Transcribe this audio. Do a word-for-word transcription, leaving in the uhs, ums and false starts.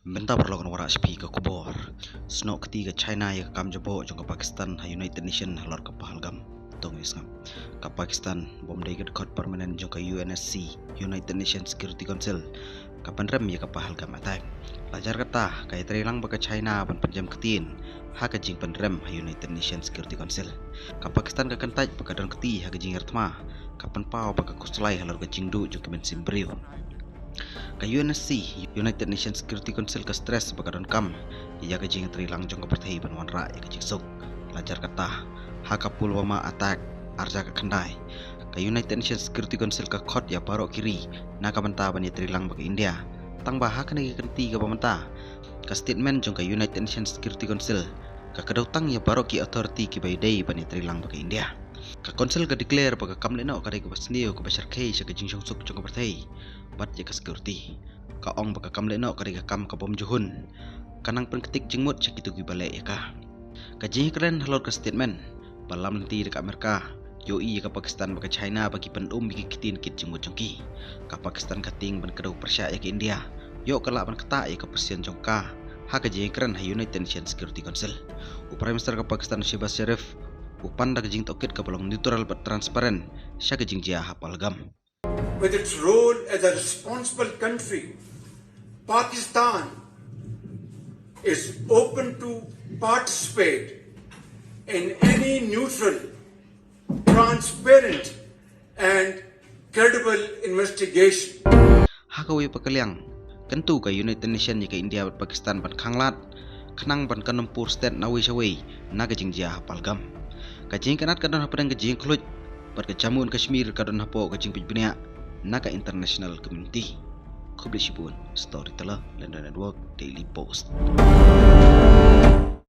Mynta paralok ngan wanrah sha phi ka khubor. Snoh kti ka China ïa ka kam jaboh jong ka Pakistan ha United Nations halor ka Pahalgam. To ngin sngap. Ka Pakistan, bym dei ka dkhot permanent jong ka U N S C, United Nations Security Council, ka pynrem ïa ka Pahalgam attack. La jar kata, ka ïatreilang bad ka China ban pynjem ktien ha ka jingpynrem ha United Nations Security Council. Ka Pakistan ka kyntait ba ka don kti ha ka jingïarthma, ka pynpaw ba ka khuslai halor ka jingduh jong ki mynsiem briew. Ka U N S C, United Nations Security Council, ka stress ba ka donkam ïa ka jingïatreilang jong ka pyrthei ban wanrah ïa ka jingsuk. La jar kata, ha ka Pulwama attack arhajar khatkhyndai, ka United Nations Security Council ka khot ïa baroh ki ri na ka bynta ban ïatreilang bad ka India. Tang ba ha kane ka kynti kaba mynta, ka statement jong ka United Nations Security Council ka kdew tang ïa baroh ki authority kiba ïadei ban ïatreilang bad ka India. Ka Council ka declare ba ka kam lehnoh ka dei kaba sniew, kaba shyrkhei sha ka jingsuk jong ka pyrthei bad ïa ka security. Ka ong ba ka kam lehnoh ka dei ka kam ka bym ju hun, ka nang pynktik jingmut sha kito kiba leh ïa ka. Ka jingkren halor ka statement ba lam lynti da ka Amerika, ïohi ïa ka Pakistan bad ka China ba ki pyndum ïa ki ktien kit jingmut jong ki. Ka Pakistan ka tieng ban kdew pyrshah ïa ka India, ïoh ka lah ban ktah ïa ka position jong ka ha ka jingkren ha United Nations Security Council. U Prime Minister ka Pakistan, Shehbaz Sharif, u pan da ka jingtohkit kaba long neutral bad transparent sha ka jingjia ha Pahalgam. With its role as a responsible country, Pakistan is open to participate in any neutral, transparent and credible investigation. Ha kawei pat ka liang, kyntu ka United Nations ïa ka India bad Pakistan ban khanglad khnang ban kynnoh pur stet na wei sha wei na ka jingjia ha Pahalgam. Ka jingkynad ka don hapdeng ka jingkhluit bad ka Jammu and Kashmir ka don hapoh ka jingpynbniah na ka international community. Khublei shibun. Storyteller, London Network, Daily Post.